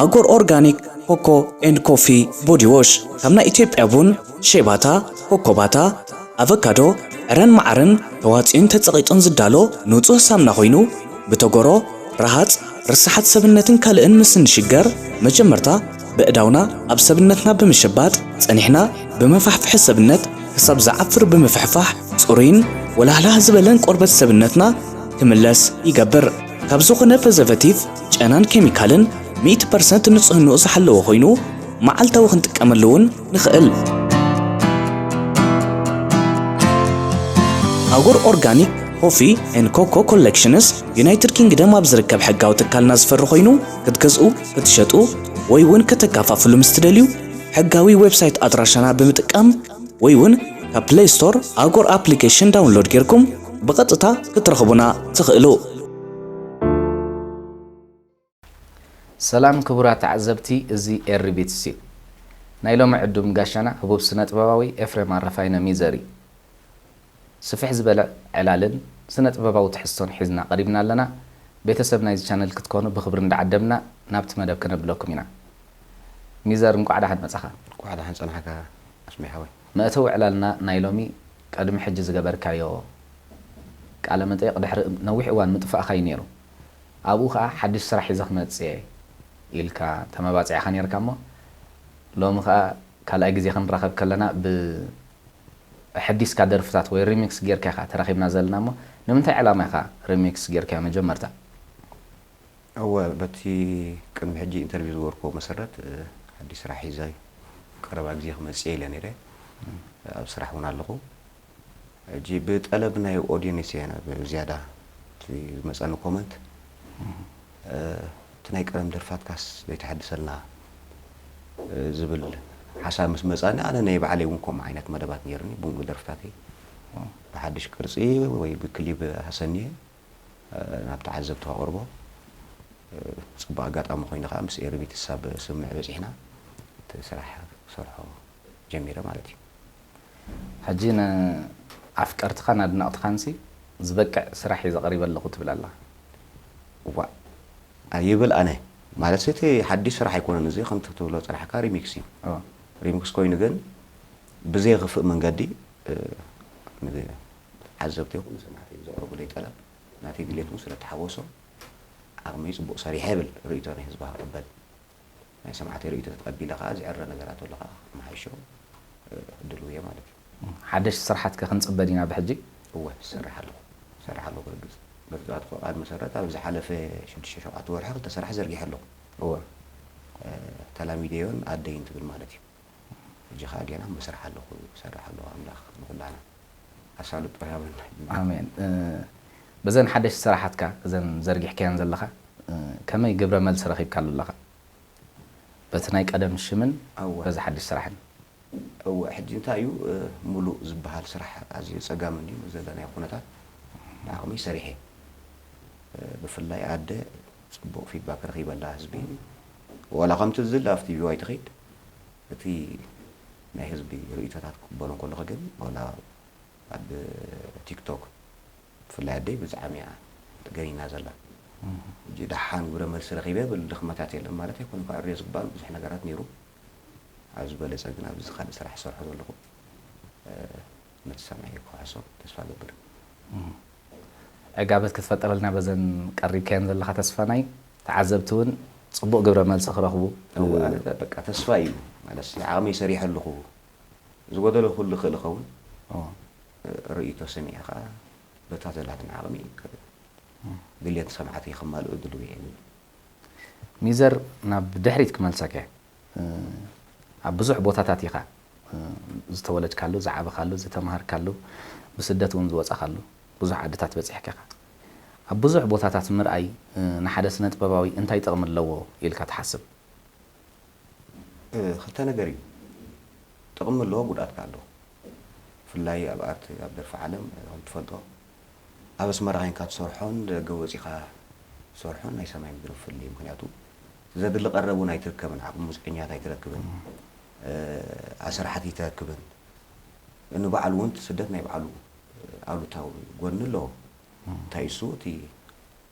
ኣጎር ኦርጋኒክ ኮኮ ኤንድ ኮፊ ቦዲ ዎሽ፣ ካብ ናይ ኢትዮጵያ ቡን፣ ሼባታ፣ ኮኮባታ፣ ኣቨካዶ፣ ዕረን መዓርን ተዋጽኦን ተጸቒጡን ዝዳሎ ንጹህ ሳምና ኮይኑ፣ ብተጎሮ፣ ረሃጽ፣ ርስሓት ሰብነትን ካልእን ምስ እንሽገር፣ መጀመርታ ብእዳውና ኣብ ሰብነትና ብምሽባጥ፣ ጸኒሕና ብመፋሕፍሒ ሰብነት ክሳብ ዝዓፍር ብምፍሕፋሕ፣ ጽሩይን ወላህላህ ዝበለን ቆርበት ሰብነትና ክምለስ ይገብር። ካብ ዝኾነ ፕሪዘርቨቲቭ፣ ጨናን ኬሚካልን ሚእቲ ፐርሰንት ንጽህንኡ ዝሓለወ ኮይኑ፣ መዓልታዊ ክንጥቀመሉ እውን ንኽእል። ኣጎር ኦርጋኒክ ኮፊ ኤንድ ኮኮ ኮሌክሽንስ፣ ዩናይትድ ኪንግደም ኣብ ዝርከብ ሕጋዊ ትካልና ዝፈሪ ኮይኑ፣ ክትገዝኡ፣ ክትሸጡ ወይ እውን ከተከፋፍሉ ምስ ትደልዩ፣ ሕጋዊ ዌብሳይት ኣድራሻና ብምጥቃም ወይ እውን ካብ ፕሌይ ስቶር ኣጎር ኣፕሊኬሽን ዳውንሎድ ጌርኩም ብቐጥታ ክትረኽቡና ትኽእሉ። ሰላም ክቡራት ተዓዘብቲ፣ እዚ ኤሪ ቢትስ እዩ። ናይ ሎሚ ዕዱም ጋሻና ህቡብ ስነ-ጥበባዊ ኤፍሬም ኣረፋይነ ሚዘር እዩ። ስፍሕ ዝበለ ዕላልን ስነ-ጥበባዊ ትሕዝቶን ሒዝና ቀሪብና ኣለና። ቤተሰብ ናይዚ ቻነል ክትኮኑ ብኽብሪ እንዳዓደምና ናብቲ መደብ ከነብለኩም ኢና። ሚዘር፣ እንቋዕ ደሓን መጻኻ። እንቋዕ ደሓን ጸናሕካ ኣስሜ ሓወይ። መእተዊ ዕላልና ናይ ሎሚ፣ ቅድሚ ሕጂ ዝገበርካዮ ቃለ መጠይቕ ድሕሪ ነዊሕ እዋን ምጥፋእካ እዩ ነይሩ። ኣብኡ ኸኣ ሓድሽ ስራሕ ሒዘ ክመጽእ እየ ኢልካ ተመባጺዕካ ነይርካ እሞ፣ ሎሚ ኸኣ ካልኣይ ግዜ ክንራኸብ ከለና ብኣሐዲስካ ደርፍታት ወይ ሪሚክስ ጌርካ ኢኻ ተራኺብና ዘለና እሞ፣ ንምንታይ ዕላማ ኢኻ ሪሚክስ ጌርካዮ መጀመርታ? እወ፣ በቲ ቅድሚ ሕጂ ኢንተርቪው ዝገበርኩዎ መሰረት፣ እ፣ ሓድሽ ስራሕ ሒዘ ቀረባ ግዜ ክመጽእ እየ ኢለ ነይረ። ኣብ ስራሕ እውን ኣለኹ። ሕጂ ብጠለብ ናይ ኦዲየንስ እየ ብዝያዳ እቲ ዝመጸኒ ኮመንት። እ፣ እቲ ናይ ቀደም ደርፋትካስ ዘይተሓድሰልና፣ እ፣ ዝብል ሓሳብ ምስ መጻኒ፣ ኣነ ናይ ባዕለይ እውን ከምኡ ዓይነት መደባት ነይሩኒ። ብሙሉ ደርፍታተይ ብሓድሽ ቅርጺ ወይ ብክሊብ ኣሰንየ፣ እ፣ ናብ ተዓዘብቲ ከቕርቦ፣ እ፣ ጽቡቕ ኣጋጣሚ ኮይኑ ከኣ ምስ ኤሪ ቢትስ ኣብ ስምምዕ በጺሕና፣ እቲ ስራሕ ክሰርሖ ጀሚረ ማለት እዩ። ሕጂ ንኣፍቀርትኻን ኣድነቕትኻንሲ ዝበቅዕ ስራሕ እዩ ዘቕሪበ ኣለኹ ትብል ኣለኻ። እዋእ፣ ኣይብል ኣነ። ማለት እቲ ሓድሽ ስራሕ ኣይኮነን እዚ፣ ከምቲ ትብሎ ዝጸናሕካ ሪሚክስ እዩ። እዎ። ሪሚክስ ኮይኑ ግን ብዘየኽፍእ መንገዲ፣ እ፣ ንዓዘብቲ ይኹን ንሰማዕቲ ዘቕርቡለይ ጠለብ ናተይ ድሌት እውን ስለ ተሓወሶ፣ ዓቕመይ ጽቡቕ ሰሪሐ እብል፣ ርእይቶ ናይ ህዝቢ ክቕበል። ናይ ሰማዕተይ ርእይቶ ተቐቢለ ኸኣ ዝዕረ ነገራት ኣሎ ኸኣ ከመሓይሾ፣ እ፣ ድሉው እየ ማለት እዩ። ሓደሽቲ ስራሓት ከ ክንጽበ ዲና ብሕጂ? እወ፣ ዝሰርሕ ኣለኹ። ዝሰርሕ ኣለኹ። በርግጽ፣ በርግጽ ኣትኮ ቃል መሰረት ኣብ ዝሓለፈ ሽዱሽተ ሸውዓተ ወርሒ ክልተ ስራሕ ዘርጊሐ ኣለኹ። እወ። እ፣ ተላሚደዮን ኣደይን ትብል ማለት እዩ። ሕጂ ኸኣ ጌና ኣብ ምስራሕ ኣለኹ፣ እሰርሕ ኣለኹ። ኣምላኽ ንኹላና ኣሳልጦ ይሃበና። ኣሜን። እ፣ በዘን ሓደሽቲ ስራሓትካ፣ እዘን ዘርጊሕካየን ዘለኻ፣ እ፣ ከመይ ግብረ መልሲ ረኺብካሉ ኣለኻ? በቲ ናይ ቀደም ሽምን ኣወ። በዚ ሓድሽ ስራሕን? እወ፣ ሕጂ እንታይ እዩ፣ እ፣ ሙሉእ ዝበሃል ስራሕ ኣዝዩ ጸጋምን እዩ፣ ምስ ዘለናዮ ኩነታት ብዓቕመይ ሰሪሐ። እ፣ ብፍላይ ኣደ ጽቡቕ ፊድባክ ረኺበላ ህዝቢ። ዋላ ከምቲ ዝድለ ኣብቲ ቪዋይ ትኸይድ፣ እቲ ናይ ህዝቢ ርእይቶታት ክቕበሎ እንከለኹ ግን፣ ዋላ ኣብ ቲክቶክ ብፍላይ ኣደይ ብጣዕሚ እያ ገኒና ዘላ። እም። ሕጂ ደሓን ግብረ መልሲ ረኺበ ብል ድኽመታት የለን ማለት ኣይኮነን። ክዕርዮ ዝግባእ ብዙሕ ነገራት ነይሩ። ኣብ ዝበለጸ ግን ኣብዚ ካልእ ስራሕ ዝሰርሖ ዘለኹ፣ እ፣ ነቲ ሰማዒ ክውሕሶ ተስፋ እገብር። እም። ዕጋበት ክትፈጥረልና በዘን ቀሪብካየን ዘለኻ ተስፋ ናይ ተዓዘብቲ እውን ጽቡቕ ግብረ መልሲ ክረኽቡ። እወ፣ ኣነ በቃ ተስፋ እዩ ማለት ዓቕመይ ሰሪሐ ኣለኹ። ዝጎደሎ ኩሉ ይኽእል ይኸውን። እዎ። ርእይቶ ሰሚዐ ኸዓ በታ ዘላትን ዓቕሚ ድልየት ሰማዕተይ ከማልኡ ድልው እየ። ሚዘር፣ ናብ ድሕሪት ክመልሰካ እየ። እ፣ ኣብ ብዙሕ ቦታታት ኢኻ፣ እ፣ ዝተወለድካሉ፣ ዝዓበኻሉ፣ ዝተምሃርካሉ፣ ብስደት እውን ዝወጻኻሉ ብዙሕ ዓድታት በጺሕካ ኢኻ። ኣብ ብዙሕ ቦታታት ምርኣይ፣ እ፣ ንሓደ ስነ ጥበባዊ እንታይ ጥቕሚ ኣለዎ ኢልካ ትሓስብ? እ፣ ክልተ ነገር እዩ። ጥቕሚ ኣለዎ፣ ጉድኣት ከኣ ኣለዎ። ብፍላይ ኣብ ኣርት፣ ኣብ ደርፊ ዓለም፣ እ፣ ከም ትፈልጦ፣ ኣብ ኣስመራ ዄንካ ትሰርሖን ደገ ወጺኻ ትሰርሖን ናይ ሰማይ ምድሪ ፍልልይ እዩ። ምኽንያቱ፣ ዘድሊ ቀረብ እውን ኣይትርከብን፣ ዓቕሚ ሙዚቀኛታት ኣይትረክብን፣ እ፣ ኣስራሕቲ ኣይትረክብን። ንባዕሉ እውን እቲ ስደት ናይ ባዕሉ ኣሉታዊ ጎኒ ኣለዎ። እም። እንታይ እሱ፣ እቲ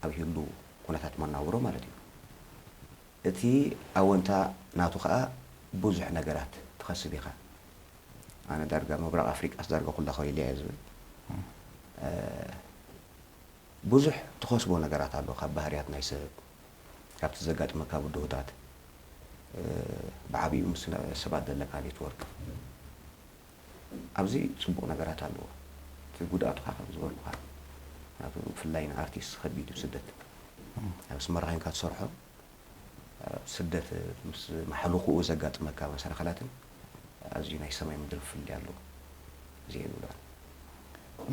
ኣብ ህሉ ኩነታት መናብሮ ማለት እዩ። እቲ ኣወንታ ናቱ ኸኣ ብዙሕ ነገራት ትኸስብ ኢኻ። ኣነ ዳርጋ ምብራቕ ኣፍሪቃስ ዳርጋ ኩላ ከይለያ እየ ዝብል። እም። እ፣ ብዙሕ ትኸስቦ ነገራት ኣሎ፣ ካብ ባህርያት ናይ ሰብ፣ ካብቲ ዘጋጥመካ ብድሆታት፣ እ፣ ብዓቢኡ ምስ ነ-፣ ሰባት ዘለካ ኔትወርክ። ኣብዚ ጽቡቕ ነገራት ኣለዎ። እቲ ጉድኣቱ ኸኣ ከም ዝበልኩኻ፣ ምኽንያቱ ብፍላይ ንኣርቲስት ከቢድ እዩ ስደት። እም። ኣብ ኣስመራ ዄንካ ትሰርሖ፣ ኣብ ስደት ምስ ማሕለኽኡ ዘጋጥመካ መሰናኽላትን ኣዝዩ ናይ ሰማይ ምድሪ ፍልልይ ኣለዎ። እዚ እየ ዝብሎ።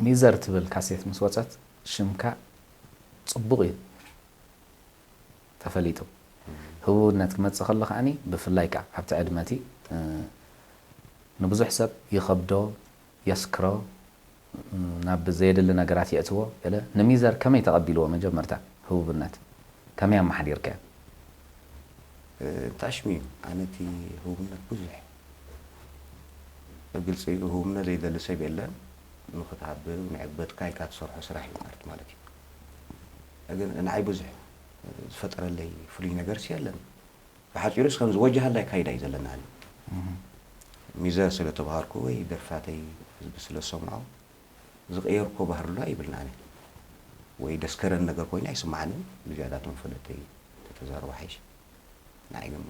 ሚዘር ትብል ካሴት ምስ ወጸት ሽምካ ጽቡቕ እዩ ተፈሊጡ። እም። ህቡብነት ክመጽእ ከሎ ከኣኒ ብፍላይ ከኣ ኣብቲ ዕድመ እቲ፣ እ፣ ንብዙሕ ሰብ ይኸብዶ፣ የስክሮ፣ እ፣ ናብ ዘየድሊ ነገራት የእትዎ። ገለ ንሚዘር ከመይ ተቐቢልዎ መጀመርታ ህቡብነት? ከመይ ኣመሓዲርካዮ? እ፣ ታሽሚ እዩ። ኣነ እቲ ህቡብነት ብዙሕ፣ ብግልጺ ህቡብነት ዘይደሊ ሰብ የለን። ንኽትሃብብ፣ ንዕግበትካ ኢልካ ትሰርሖ ስራሕ እዩ ኣርት ማለት እዩ። ግን ንዓይ ብዙሕ ዝፈጠረለይ ፍሉይ ነገርሲ የለን። ብሓጺሩስ ከምዚ ወጃሃላይ ካይዳ እዩ ዘለና። ኣነ እህ። ሚዘር ስለ ተባሃርኩ ወይ ደርፋተይ ህዝቢ ስለ ዝሰምዖ ዝቐየርኮ ባህሪ ኣሎ ኣይብልን ኣነ። ወይ ደስከረኒ ነገር ኮይኑ ኣይስምዓንን። ብዝያዳ እቶም ፈለጥተይ ተተዛረቡ ሓይሽ። ንዓይ ግን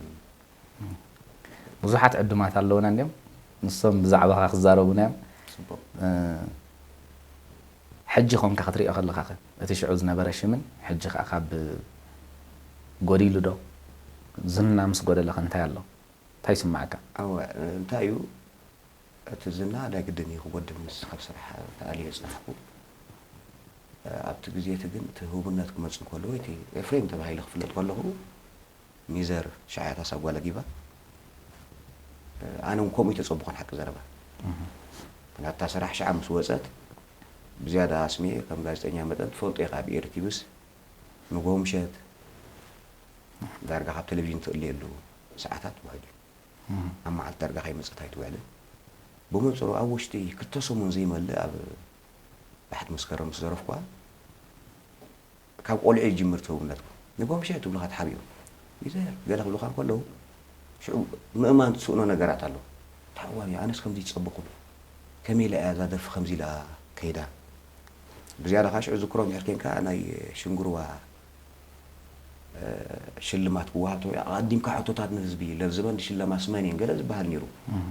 ብዙሓት ዕዱማት ኣለውና እንድዮም። ንሶም ብዛዕባኻ ክዛረቡና እዮም። ጽቡቕ። እ፣ ሕጂ ኾንካ ክትሪኦ ከለኻ ኸ፣ እቲ ሽዑ ዝነበረ ሽምን ሕጂ ኸኣ ካብ ጎዲሉ ዶ? ዝና ምስ ጎደለኸ እንታይ ኣሎ? እንታይ ይስምዓካ? ኣወ፣ እንታይ እዩ፣ እቲ ዝና ናይ ግድን እዩ ክጎድል፣ ምስ ካብ ስራሕ ተኣልየ ዝጸናሕኩ። ኣብቲ ግዜ እቲ ግን እቲ ህቡብነት ክመጽእ እንከሎ፣ ወይ እቲ ኤፍሬም ተባሂለ ክፍለጥ ከለኹ፣ ሚዘር ሻዕያታ ሳጓለ ጊባ፣ ኣነ እውን ከምኡ ተጸብኹን ሓቂ ዘረባ። እህ። ምኽንያቱ እታ ስራሕ ሽዓ ምስ ወጸት፣ ብዝያዳ ኣስሚኤ ከም ጋዜጠኛ መጠን ትፈልጦ ኢኻ፣ ኣብ ኤርቲቪስ ንግሆ ምሸት ዳርጋ ካብ ቴሌቪዥን ትእልየሉ ሰዓታት ውሕድ እዩ። እህ። ኣብ መዓልቲ ዳርጋ ከይመጸት ኣይትውዕልን። ብመንጽሩ ኣብ ውሽጢ ክልተ ሰሙን ዘይመልእ ኣብ ባሕቲ መስከረም ምስ ዘረፍኩዋ፣ ካብ ቆልዑ ይጅምር ትህውነትኩም። ንጎምሸ ትብሉኻ ተሓቢኡ። ይዘር ገለ ክብሉኻ እንከለዉ፣ ሽዑ ምእማን ትስእኖ ነገራት ኣሎ። ተሓዋኒ፣ ኣነስ ከምዚ ይጸበኹም። ከመይ ኢላ እያ እዛ ደርፊ ከምዚ ኢላ ከይዳ? ብዝያዳ ከዓ ሽዑ ዝክሮ እንድሕር ኬንካ ናይ ሽንጉርዋ፣ እ፣ ሽልማት ክወሃብ ተባሂሉ፣ ኣቐዲምካ ሕቶታት ንህዝቢ ለብዝበን ሽለማስ መን እየን ገለ ዝበሃል ነይሩ። እህ።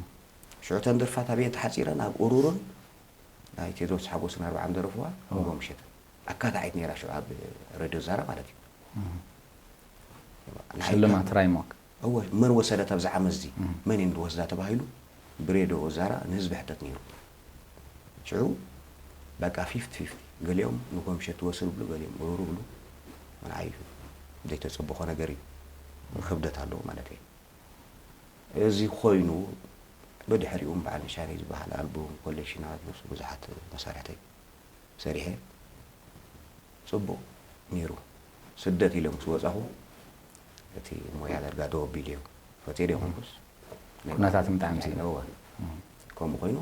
ሽዑ እተን ደርፋት ኣበየን ተሓጺረን? ኣብ ኡሩሩን ናይ ቴድሮስ ሓጎስን ኣርብዓ ደረፍዋ እዎ። ንጎምሸትን። ኣካታዒት ነይራ ሽዑ ኣብ ሬድዮ ዛራ ማለት እዩ። እህ። ንዓይ ሽልማት ራይሞክ። እወ፣ መን ወሰደት ኣብዚ ዓመት እዚ? እህ። መን እየን ዝወስዳ ተባሂሉ ብሬድዮ ዛራ ንህዝቢ ሕተት ነይሩ። ሽዑ በቃ ፊፍቲ ፊፍቲ፣ ገሊኦም ንጎምሸት ትወስድ ብሉ፣ ገሊኦም ሩሩ ብሉ። ንዓይ ዘይተጸበኾ ነገር እዩ። ክብደት ኣለዎ ማለት እዩ። እዚ ኮይኑ ብድሕሪኡ በዓል ንሻነይ ዝበሃል ኣልቡም፣ ኮሌክሽናት፣ ምስ ብዙሓት መሳርሕተይ ሰሪሐ ጽቡቕ ነይሩ። ስደት ኢለ ምስ ወጻኹ እቲ ሞያ ዳርጋ ደው ኣቢሉ እዩ። ፈትየ ዶ ይኾንኩስ? ኩነታት ምጥዓም ስኢነ። እወ። እም። ከምኡ ኮይኑ፣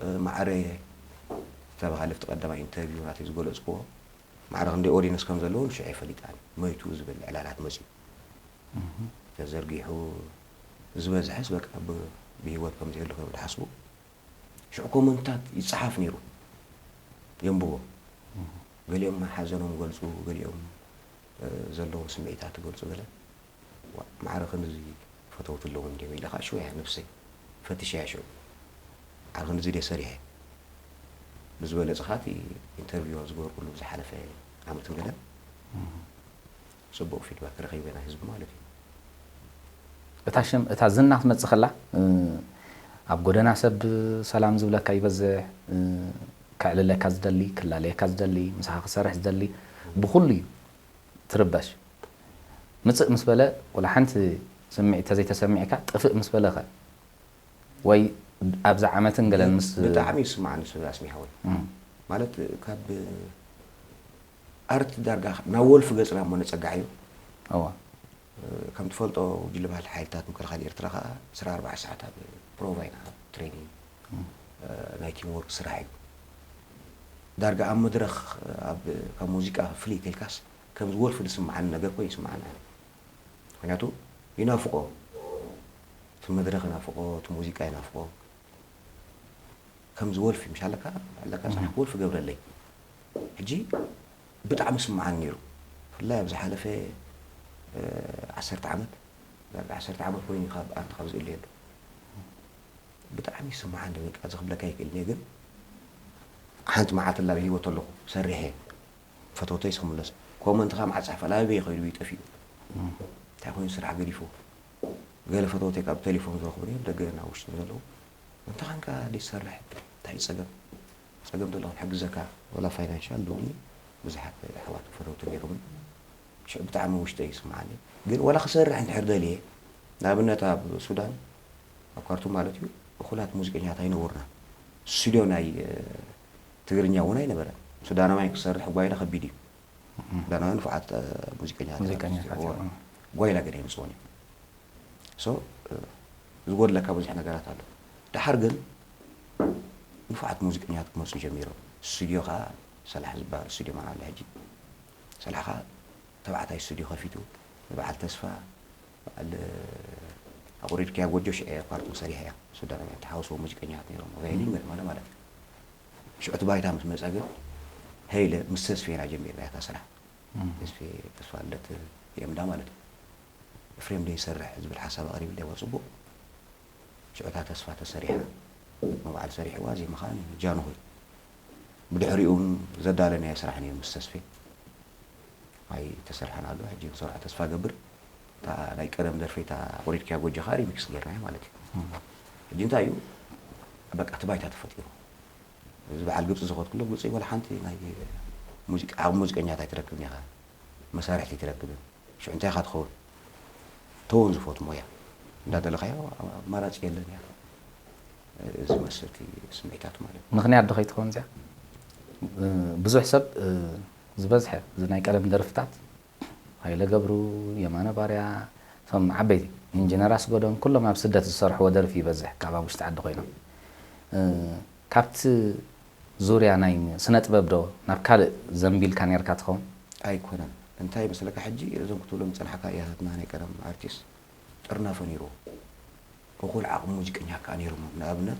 እ፣ ማዕረ ዝተባህለ ኣብቲ ቀዳማይ ኢንተርቪው ናተይ ዝገለጽክዎ፣ ማዕረ ክንደይ ኦዲየንስ ከም ዘለዎ ንሽዑ ኣይፈሊጣን። መይቱ ዝብል ዕላላት መጺኡ። እም። ተዘርጊሑ ዝበዝሐስ በቃ ብ-፣ ብህይወት ከም ዘየሎ ከም ዝሓስቡ ሽዑ ኮመንታት ይጸሓፍ ነይሩ። የንብቦ። እህ። ገሊኦም ሓዘኖም ይገልጹ፣ ገሊኦም፣ እ፣ ዘለዎም ስምዒታት ይገልጹ ገለ። ዋ፣ ማዕረ ክንድዚ ፈተውቲ ኣለዉ እንድዮም ኢለ ኸዓ ሽዑ እያ ነብሰይ ፈቲሸያ ሽዑ። ማዕረ ክንድዚ ድየ ሰሪሐ። ብዝበለጸ ኸዓ እቲ ኢንተርቪው ኣብ ዝገበርኩሉ ዝሓለፈ ዓመትን ገለን። እህ። ጽቡቕ ፊድባክ ረኺበ ናይ ህዝቢ ማለት እዩ። እታ ሽም፣ እታ ዝና ክትመጽእ ከላ፣ እ፣ ኣብ ጎደና ሰብ ሰላም ዝብለካ ይበዝሕ፣ እ፣ ከዕልለካ ዝደሊ፣ ክላለየካ ዝደሊ፣ ምሳኻ ክሰርሕ ዝደሊ፣ ብኹሉ እዩ ትርበሽ። ምጽእ ምስ በለ፣ ወላ ሓንቲ ስምዒት ተዘይተሰሚዕካ፣ ጥፍእ ምስ በለኸ፣ ወይ ኣብዛ ዓመትን ገለን ምስ ብጣዕሚ ይስማዓኒ፣ ኣስሚሓወይ። ማለት ካብ ኣርት ዳርጋ ናብ ወልፊ ገጽና እሞ ነጸጋዕ እዩ። እዋ። ከም ትፈልጦ፣ ጉጅለ ባህሊ ሓይልታት ምክልኻል ኤርትራ ከኣ ዕስራ ኣርባዕተ ሰዓት ኣብ ፕሮቫ ኢና ትሬኒንግ፣ ናይ ቲም ወርክ ስራሕ እዩ። ዳርጋ ኣብ መድረኽ፣ ኣብ፣ ካብ ሙዚቃ ፍልይ ተልካስ፣ ከም ወልፊ ዝስምዓኒ ነገር ኮይኑ ይስምዓኒ። ምክንያቱ ይናፍቆ፣ እቲ መድረኽ ይናፍቆ፣ እቲ ሙዚቃ ይናፍቆ። ከምዚ ወልፊ፣ ምሽ ኣለካ፣ ኣለካ፣ ስራሕ ወልፊ ገብረለይ። ሕጂ ብጣዕሚ ስምዓኒ ነይሩ። ብፍላይ ኣብ ዝሓለፈ፣ እ፣ ዓሰርተ ዓመት፣ ዳርጋ ዓሰርተ ዓመት ኮይኑ ካብ ኣርት ካብ ዝእለየሉ። ብጣዕሚ ይስምዓኒ፣ በቃ፣ እዚ ክብለካ ይክእል እየ፣ ግን ሓንቲ መዓልቲ ላብ ህይወት ኣለኹ፣ ሰሪሐ። ፈተውተይስ ክምለስ። ኮመንት ከኣ መዓት ጻሕፋ፣ ላበይ ከይዱ እዩ ጠፊኡ። እንታይ ኮይኑ ስራሕ ገዲፉ። ገለ ፈተውተይ ካብ ቴሌፎን ዝረኽቡኒ፣ ኣብ ደገ ናብ ውሽጢ ዘለዉ። እንታይ ኾንካ ደይ ትሰርሕ? እንታይ እዩ ጸገም? ጸገም ዘሎ ክንሕግዘካ፣ ወላ ፋይናንሻል፣ ሎሚ ብዙሓት ኣሕዋት ፈተውቲ ነይሮም። ሽዑ ብጣዕሚ ውሽጠይ ይስምዓኒ። ግን ወላ ክሰርሕ እንድሕር ደልየ፣ ንኣብነት ኣብ ሱዳን፣ ኣብ ካርቱም ማለት እዩ፣ እኹላት ሙዚቀኛታት ኣይነበሩና። ስቱድዮ ናይ፣ እ፣ ትግርኛ እውን ኣይነበረን። ሱዳናውያን ክሰርሕ ጓይላ ከቢድ እዩ። ሱዳናውያን ንፉዓት፣ እ፣ ሙዚቀኛታት ሙዚቀኛታት እዮም። እዮም። ጓይላ ግን ኣይምፅኦን እዮም። ሶ፣ እ፣ ዝጎድለካ ብዙሕ ነገራት ኣሎ። ደሓር ግን ንፉዓት ሙዚቀኛታት ክመፁ ጀሚሮም። ስቱድዮ ከዓ ሰላሕ ዝበሃል ስቱድዮ መን ኣሎ ሕጂ። ሰላሕ ከዓ ተባዕታይ ስቱድዮ ከፊቱ፣ ንበዓል ተስፋ፣ በዓል ኣቑሪድካያ ጎጆ ሽዑ እያ ኳርቱም ሰሪሐ እያ። ሱዳናውያን ተሓውስዎ ሙዚቀኛታት ነይሮም። ቫዮሊን ገለ ማለት ማለት እዩ። ሽዑ እቲ ባይታ ምስ መጸ ግን፣ ሀይለ ምስ ተስፌና ጀሚርና እታ ስራሕ። እም። ተስፌ፣ ተስፋ ልደት የምዳ ማለት እዩ። ኤፍሬም ዶ ይሰርሕ ዝብል ሓሳብ ኣቕሪብለይ፣ "ዋ፣ ጽቡቕ። ሽዑ እታ ተስፋ ተሰሪሓ፣ መባዕል ሰሪሕዋ፣ ዜማ ኸኣ ጃንሆይ." ብድሕሪኡ እውን ዘዳለናዮ ስራሕ ነይሩ ምስ ተስፌ። ኣይተሰርሐን ኣሎ። ሕጂ ክንሰርሖ ተስፋ ገብር። እታ ናይ ቀደም ደርፊ፣ እታ ኣቑሪድካያ ጎጆ ኸኣ ሪሚክስ ጌርናያ ማለት እዩ። እም። ሕጂ እንታይ እዩ? በቃ እቲ ባይታ ተፈጢሩ። እዚ በዓል ግብጺ ዝኸድኩሉ፣ ግብጺ ወላ ሓንቲ ናይ ሙዚቃ፣ ዓቕሚ ሙዚቀኛታት ኣይትረክብን ኢኻ። መሳርሕቲ ኣይትረክብን። ሽዑ እንታይ ኢኻ ትኸውን? ተወን ዝፈቱ ሞያ። እንዳደለኻዮ ኣማራጺ የለን እያ። እዚ መስል እቲ ስምዒታት ማለት እዩ። ምኽንያት ዶ ከይትኸውን እዚኣ? እ፣ ብዙሕ ሰብ፣ እ፣ ዝበዝሐ እዚ ናይ ቀደም ደርፍታት፣ ሃይለ ገብሩ፣ የማነ ባርያ፣ እቶም ዓበይቲ፣ ኢንጂነር ኣስገዶም፣ ኩሎም ኣብ ስደት ዝሰርሕዎ ደርፊ ይበዝሕ፣ ካብ ኣብ ውሽጢ ዓዲ ኮይኖም። እ፣ ካብቲ ዙርያ ናይ ስነ ጥበብ ዶ ናብ ካልእ ዘንቢልካ ነርካ ትኸውን? ኣይኮነን። እንታይ መስለካ፣ ሕጂ እዞም ክትብሎም ዝጸናሕካ እያታትና ናይ ቀደም ኣርቲስት ጥርናፈ ነይርዎ። እኹል ዓቕሚ ሙዚቀኛ ከኣ ነይሮም። ንኣብነት፣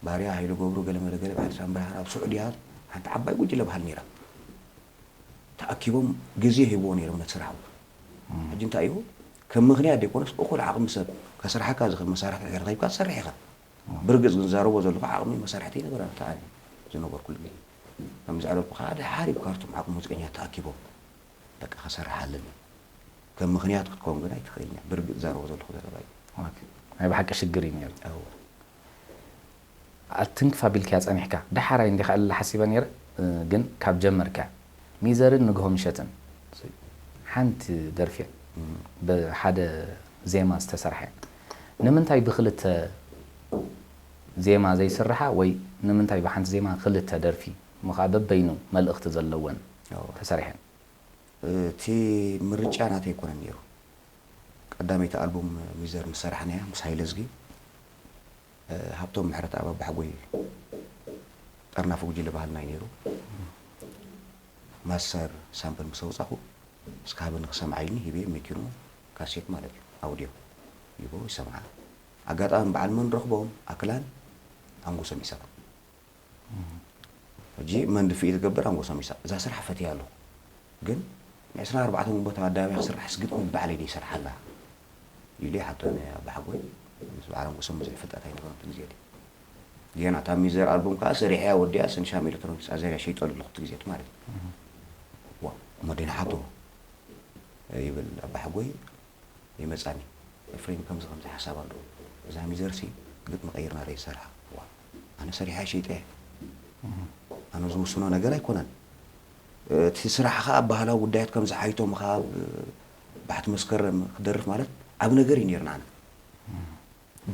ባርያ፣ ሃይለ ገብሩ፣ ገለ መለ ገለ፣ በዓል ሳም ብርሃን ኣብ ስዑድያ ሓንቲ ዓባይ ጉጅለ በሃል ነይራ። ተኣኪቦም ግዜ ሂብዎ ነይሮም ነቲ ስራሕ። እም። ሕጂ እንታይ እዩ? ከም ምኽንያት ዘይኮነስ፣ እኹል ዓቕሚ ሰብ ከስርሓካ ዝኽእል መሳርሒ እንድሕር ረኺብካ ትሰርሕ ኢኻ። እም። ብርግጽ ግን ዝዛረቦ ዘለኹ ዓቕሚ መሳርሕቲ ኣይነበረን፣ ተኣኒ ዝነበርኩሉ ግዜ። ከም ዘዕለልኩ ከኣ፣ ደሓር እዩ ካብቶም ዓቕሚ ሙዚቀኛ ተኣኪቦም በቃ፣ ክሰርሕ ኣለኒ። ከም ምኽንያት ክትከውን ግን ኣይትኽእልን እያ። ብርግጽ ዛረቦ ዘለኹ ዘረባ እዩ። ኦኬ። ናይ ብሓቂ ሽግር እዩ ነይሩ። እወ። ኣትንክፍ ኣቢልካያ ጸኒሕካ። ደሓራይ እንዲኻ እለ ሓሲበ ነይረ፣ እ፣ ግን ካብ ጀመርካያ። ሚዘርን ንግሆ ምሸትን ሓንቲ ደርፊ እያ። እም። ብሓደ ዜማ ዝተሰርሐ እያ። ንምንታይ ብኽልተ ዜማ ዘይስርሓ ወይ ንምንታይ ብሓንቲ ዜማ ክልተ ደርፊ እሞ ኸኣ በበይኑ መልእኽቲ ዘለወን እወ። ተሰሪሐን? እቲ ምርጫ ናተይ ኣይኮነን ነይሩ። ቀዳመይቲ ኣልቡም ሚዘር ምስ ሰራሕናያ ምስ ሃይለዝጊ፣ እ፣ ሃብቶም ምሕረተኣብ ኣባሓጎይ ጠርናፊ ጉጅለ ባህልና እዩ ነይሩ። ማስተር ሳምፕል ምስ ኣውጻኹ፣ እስኪ ሃበኒ ክሰምዓ ኢልኒ ሂበዮ፣ መኪኑ ካሴት ማለት እዩ፣ ኣውድዮ ሂቦ ይሰምዓ። ኣጋጣሚ በዓል መን ረኽቦም? ኣክላን ኣንጎሶም ኢሳቕን። ሕጂ መን ድፍኢት ዝገብር? ኣንጎሶም ኢሳቕ። እዛ ስራሕ ፈትያ ኣለኹ። ግን ንዕስራን ኣርባዕተን ግንቦት ኣብ ኣደባባይ ክስራሕስ ግጥሚ ባዕለይ ድየ ይሰርሓላ? ኢሉ ይሓቶ ንኣባሓጎይ። ምስ በዓል ኣንጎሶም ብዙሕ ፍልጠት ኣይነበሮም እቲ ግዜ ድዩ። ጌና እታ ሚዘር ኣልቡም ከኣ ሰሪሐያ ወዲኣ፣ ሰንሻም ኤሌክትሮኒክስ ኣዘርያ ሸይጠሉ ኣለኹ እቲ ግዜ እቲ ማለት እዩ። ዋ፣ እሞ ደይ ንሓቶ ይብል ኣባሓጎይ። ይመጻኒ። ኤፍሬም ከምዚ ከምዚ ሓሳብ ኣሎ። እዛ ሚዘርሲ ግጥሚ ቀይርና ደይ ሰርሓ። ዋ፣ ኣነ ሰሪሐ ሸይጠ። ኣነ ዝውስኖ ነገር ኣይኮነን። እቲ ስራሕ ኸዓ ኣብ ባህላዊ ጉዳያት ከም ዝሓይቶም ኸዓ ኣብ ባሕቲ መስከረም ክደርፍ ማለት ኣብ ነገር እዩ ነይርና። ኣነ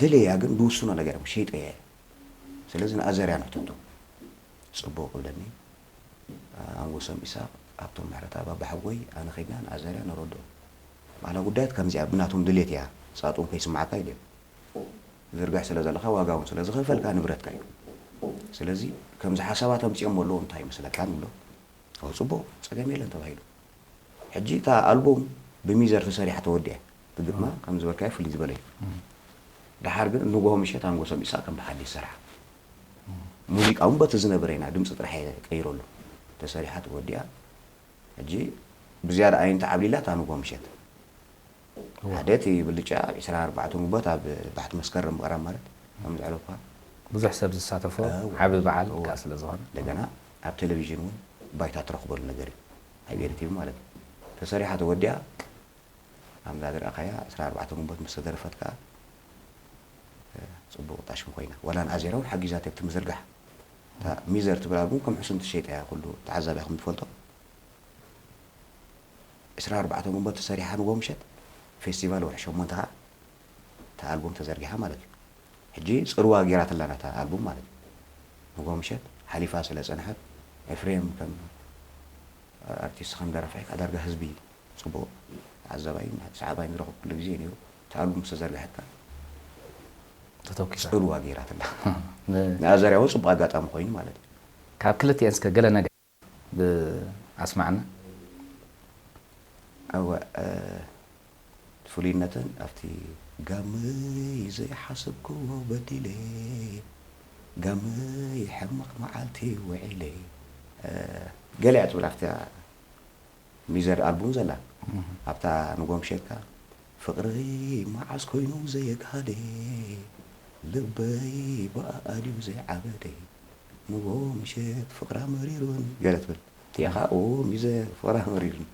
ደለያ ግን ዝውስኖ ነገር እዮም ሸይጠ እየ። ስለዚ ንኣዘርያ ንሕተቶ ጽቡቕ ክብለኒ። ኣንጎሶም ኢሳቕ፣ ሃብቶም ምሕረተኣብ፣ ኣባሓጎይ ኣነ ኸይድና ንኣዘርያ ነረድኦ። ባህላዊ ጉዳያት ከምዚኣ ብናቶም ድሌት እያ፣ ሳጡን ከይስማዓካ ኢልዮም። ዝርግሕ ስለ ዘለኻ ዋጋ እውን ስለ ዝኸፈልካ ንብረትካ እዩ። ስለዚ ከምዚ ሓሳባት ኣምጺኦም ኣለዉ እንታይ ይመስለካ ንብሎ። ኦ ጽቡቕ ጸገም የለን ተባሂሉ። ሕጂ እታ ኣልቡም ብሚዘር ተሰሪሓ ተወዲኣ። እቲ ግጥማ ከም ዝበልካዮ ፍልይ ዝበለ እዩ። ድሓር ግን ንጎሆ ምሸት ኣንጎሶም ኢሳቕ ከም ብሓዲስ ሰራሕ። ሙዚቃ እውን በቲ ዝነበረ ኢና ድምፂ ጥራሕ እየ ቀይረሉ። ተሰሪሓ ተወዲኣ። ሕጂ ብዝያዳ ኣየንተ ዓብሊላ እታ ንጎሆ ምሸት ሓደ እቲ ብልጫ ዕስራን ኣርባዕተን ግንቦት ኣብ ባሕቲ መስከረም ምቕራብ ማለት ከም ዘዕለልኩኻ ብዙሕ ሰብ ዝሳተፎ ዓቢ በዓል ከኣ ስለ ዝኾነ እንደገና ኣብ ቴሌቪዥን እውን ባይታ ትረኽበሉ ነገር እዩ። ኣብ ኤሪ ቲቪ ማለት እዩ። ተሰሪሓ ተወዲኣ ኣብዛ ዝረኣኻያ ዕስራን ኣርባዕተን ግንቦት ምስ ተደረፈት ከኣ ጽቡቕ ጣሽም ኮይና ዋላ ንኣዜራ እውን ሓጊዛት ኣብቲ ምዝርጋሕ እታ ሚዘር ትብል ኣልቡም ከም ሕሱም ትሸይጣ እያ ኩሉ ተዓዛቢ ከም ዝፈልጦ ዕስራን ኣርባዕተን ግንቦት ተሰሪሓ ንጎ ምሸት ፌስቲቫል ወርሒ ሸሞንተ ከዓ እታ ኣልቡም ተዘርጊሓ ማለት እዩ። ሕጂ ፅልዋ ገይራትላና እታ ኣልቡም ማለት እዩ። ንጎ ምሸት ሓሊፋ ስለ ፀንሐት ኤፍሬም ከም ኣርቲስት ከም ደራፋይ ከዓ ዳርጋ ህዝቢ ፅቡቕ ተዓዛባይን ሰዓባይን ዝረኸብኩሉ ግዜ እዩ ነይሩ። እታ ኣልቡም ዝተዘርግሐት ከዓ ተተኪሳ ፅልዋ ገይራትላ ንኣዘርያ እውን ፅቡቕ ኣጋጣሚ ኮይኑ ማለት እዩ። ካብ ክልቲኤን እስከ ገለ ነገር ብኣስማዕና። እወ ፍሉይነተን ኣብቲ ጋመይ ዘይሓሰብክዎ በዲለ ጋመይ ሕማቕ መዓልቲ ውዒለ ገለ እያ ትብል ኣብታ ሚዘር ኣልቡም ዘላ ኣብታ ንጎምሸካ ፍቕረይ መዓስ ኮይኑ ዘየግሃደ ልበይ ብኣኣ ድዩ ዘይዓበደ ንጎ ምሸት ፍቕራ መሪሩኒ ገለ ትብል እቲኣ ኸዓ ኦ ሚዘ ፍቕራ መሪሩኒ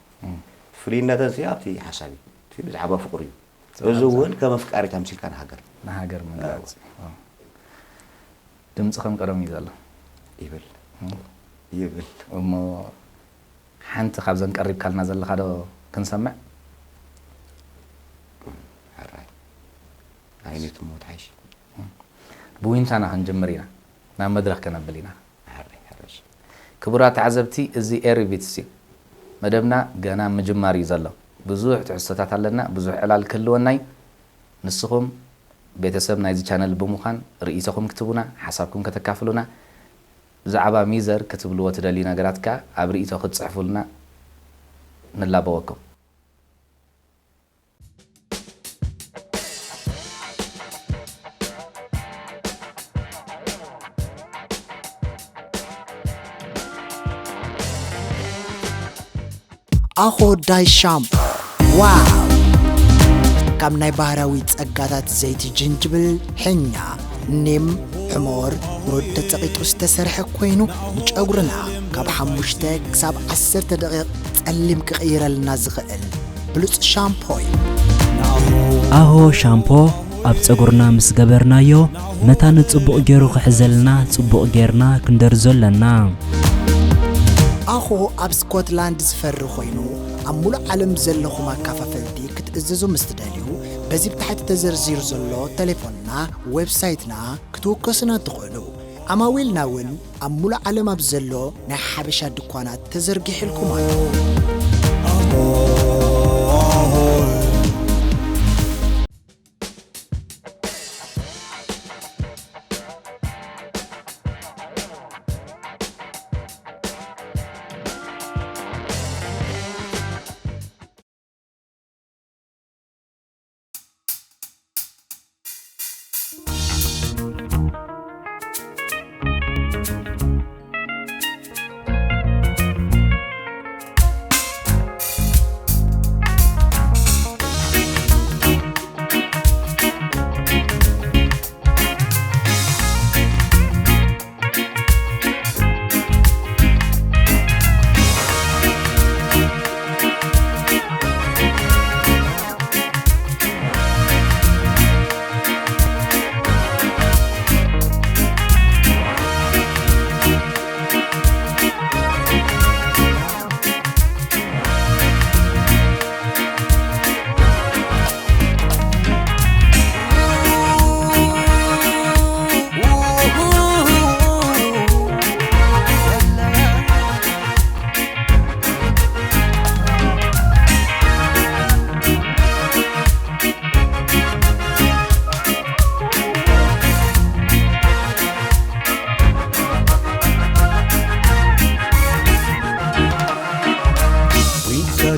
ፍልይነተን ሲ ኣብቲ ሓሳብ እዩ እቲ ብዛዕባ ፍቕሪ እዩ እዚ እውን ከም ኣፍቃሪ ተምሲልካ ንሃገር ንሃገር ምግላፅ ድምፂ ከም ቀደም እዩ ዘሎ ይብል ይብል እሞ ሓንቲ ካብዘን ቀሪብካልና ዘለኻ ዶ ክንሰምዕ? ሕራይ ኣይነት እሞ ትሓይሽ። ብዊንታና ክንጅምር ኢና፣ ናብ መድረኽ ከነብል ኢና። ሕራይ ሕራሽ። ክቡራት ተዓዘብቲ፣ እዚ ኤሪ ቢትስ እዩ። መደብና ገና ምጅማር እዩ ዘሎ። ብዙሕ ትሕዝቶታት ኣለና፣ ብዙሕ ዕላል ክህልወና እዩ። ንስኹም ቤተሰብ ናይዚ ቻነል ብምዃን ርእይቶኹም ክትህቡና፣ ሓሳብኩም ከተካፍሉና፣ ብዛዕባ ሚዘር ክትብልዎ ትደልዩ ነገራት ከኣ ኣብ ርእይቶ ክትጽሕፉልና ንላበወኩም። ኣኾዳይ ሻምፖ ዋው! ካብ ናይ ባህርያዊ ጸጋታት ዘይቲ ጅንጅብል፣ ሕኛ፣ ኒም፣ ሕሞር፣ ብሩድ ተጸቒጡ ዝተሰርሐ ኮይኑ ንጨጉርና ካብ ሓሙሽተ ክሳብ ዓሰርተ ደቂቕ ጸሊም ክቕይረልና ዝኽእል ብሉጽ ሻምፖ እዩ። ኣሆ ሻምፖ ኣብ ጸጉርና ምስ ገበርናዮ መታን ጽቡቕ ገይሩ ክሕዘልና ጽቡቕ ገይርና ክንደርዞ ኣለና። ኣኾ ኣብ ስኮትላንድ ዝፈሪ ኮይኑ ኣብ ሙሉእ ዓለም ዘለኹም ኣካፋፈልቲ ክትእዝዙ ምስ ትደልዩ በዚ ብታሕቲ ተዘርዚሩ ዘሎ ተሌፎንና ዌብሳይትና ክትውከሱና ትኽእሉ። ዓማዊልና እውን ኣብ ሙሉእ ዓለም ኣብ ዘሎ ናይ ሓበሻ ድኳናት ተዘርጊሕልኩም ኣሎ።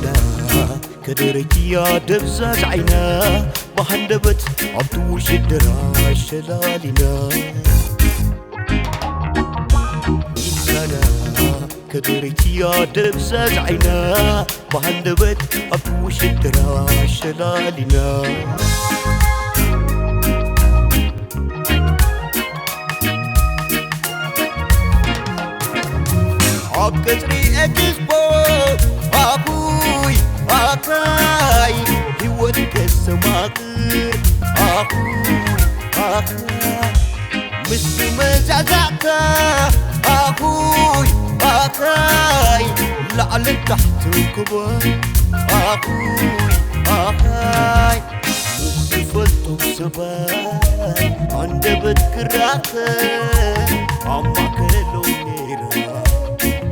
ላ ከደረጅያ ደብዛዝ ዓይና ብሃንደበት ኣብቲ ውሽድራ ሸላሊና ኢሳና ከደረጅያ ደብዛዝ ዓይና ብሃንደበት ኣብቲ ውሽድራ ሸላሊና ኣብ ቀጽሪ ኤክስፖ ኣኹይ ኣኻይ ህይወት ከስተማቕር ኣኹይ ኣኻይ ምስ መዛዛዕካ ኣኹይ ኣኻይ ላዕልን ታሕትን ክበር ኣኹይ ኣኻይ ምስ ዝፈልጡ ሰባት ኣንደበት ክራኸብ ኣብ ማእከሎም ነይራ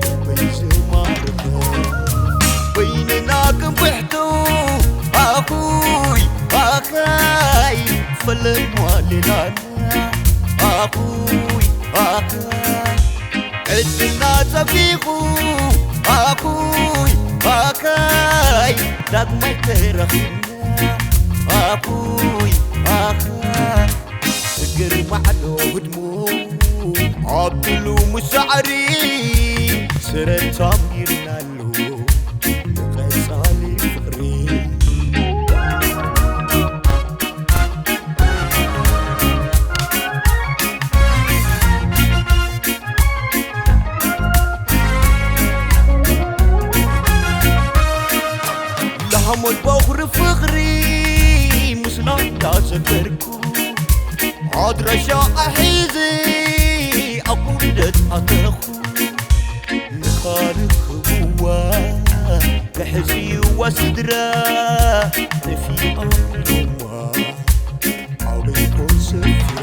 ልበይ ዝማርኸ በይንና ክንብሕቱ ኣኹይ ኣኻይ ፈለማ ሌላና ኣኹይ ኣኻይ ዕድልና ጸፊኹ ኣኹይ ኣኻይ ዳግማይ ተረኺብና ኣኹይ ኣኻይ ስግር ማዕዶ ህድሞ ኣብሉ ምሳዕሪ ስረ ታሚርናሉ ንቐጻሊ ፍቕሪ ላሃሞት በኹሪ ፍቕሪ ምስላ እንዳዘከርኩ ኣድራሻ ኣሒዘ ኣብ ውርደት ኣተኹ ንኻልእ ክብዋ ክሕዝዋ ስድራ ጠፊኦም ኢሎማ ኣበይ ኮን ሰፊራ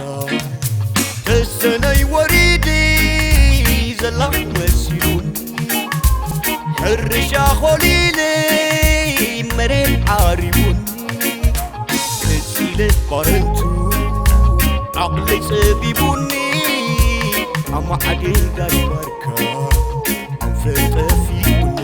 ተሰነይ ወሪዲ ዘላ መሲሉኒ ሕርሻ ኾሊለ መሬት ዓሪቡኒ ክጺለ ባረንቱ ዓቕለይ ጸቢቡኒ ኣማዕዲን ጋሽ ባርካ ኣንፈጠፊኡኒ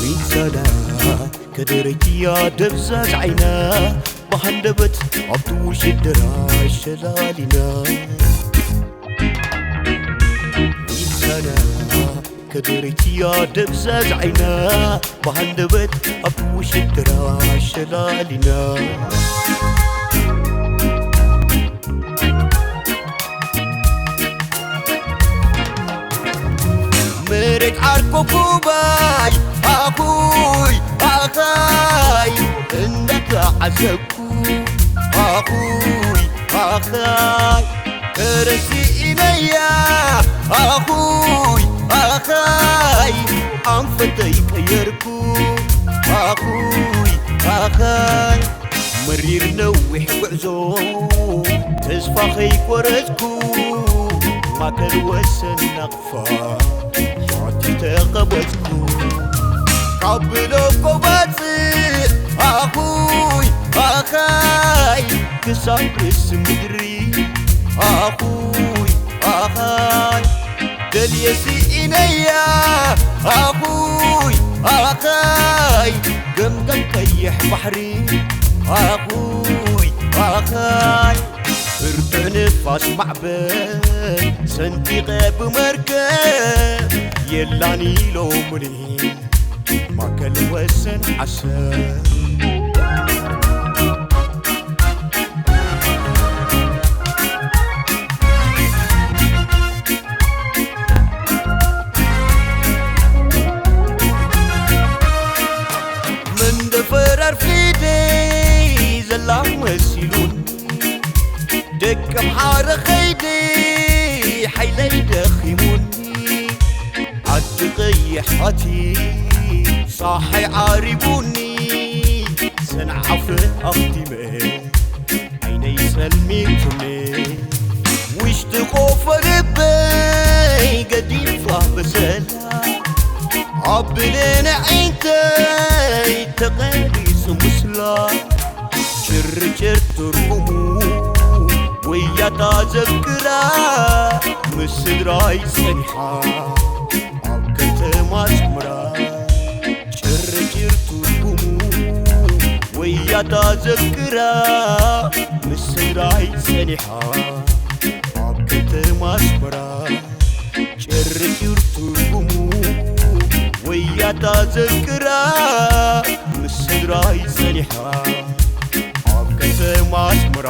ዊንሰዳ ከደረጅያ ደብዛዝ ዓይና ብሃንደበት ኣብቲ ውሽድራ ሸላሊና ዊንሰዳ ከደረጅያ ደብዛዝ ዓይና ብሃንደበት ኣብቲ ውሽድራ ሸላሊና መሬት ዓርኮ ኩባይ ኣኹይ ኣኻይ እንዳተዓዘብኩ ኣኹይ ኣኻይ ተረሲኢነያ ኣኹይ ኣኻይ ኣንፈተይ ቀየርኩ ኣኹይ ኣኻይ መሪር ነዊሕ ጉዕዞ ተስፋ ከይቆረጽኩ ማእከል ወሰን ናቕፋ ሓቲተ ቀበጽኩ ካብ ብለኮ ባጽዕ ኣኹይ ኣኻይ ክሳብ ርእሲ ምድሪ ኣኹይ ኣኻይ ደልየ ስኢነያ ኣኹይ ኣኻይ ገምገም ቀይሕ ባሕሪ ኣኹይ ኣኻይ ብርቱዕ ንፋስ ማዕበል ሰንጢቐ ብመርከብ የላን ኢሎምኒ ማእከል ወሰን ዓሰብ መሲሉን ደቀም ሓረ ኸይዲ ሓይለይ ደኺሙኒ ዓዲ ቐይሕ ኣቲ ጸሓይ ዓሪቡኒ ሰንዓፈ ኣኽቲመ ዓይነይ ጸልሚቱኒ ውሽጢ ቆፎ ልበይ ገዲፋ በሰላ ኣብ ብሌን ዒንተይ ተቐሪጹ ምስላ ጭርጭር ትርጉሙ ወያታ ዘፍቅራ ምስ ስድራይ ጸኒሓ ኣብ ከተማ ኣስመራ ጭርጭር ትርጉሙ ወያታ ዘፍቅራ ምስ ስድራይ ጸኒሓ ኣብ ከተማ ኣስመራ ጭርጭር ትርጉሙ ወያታ ዘፍቅራ ምስ ስድራይ ጸኒሓ ኣብ ከተማ ኣስመራ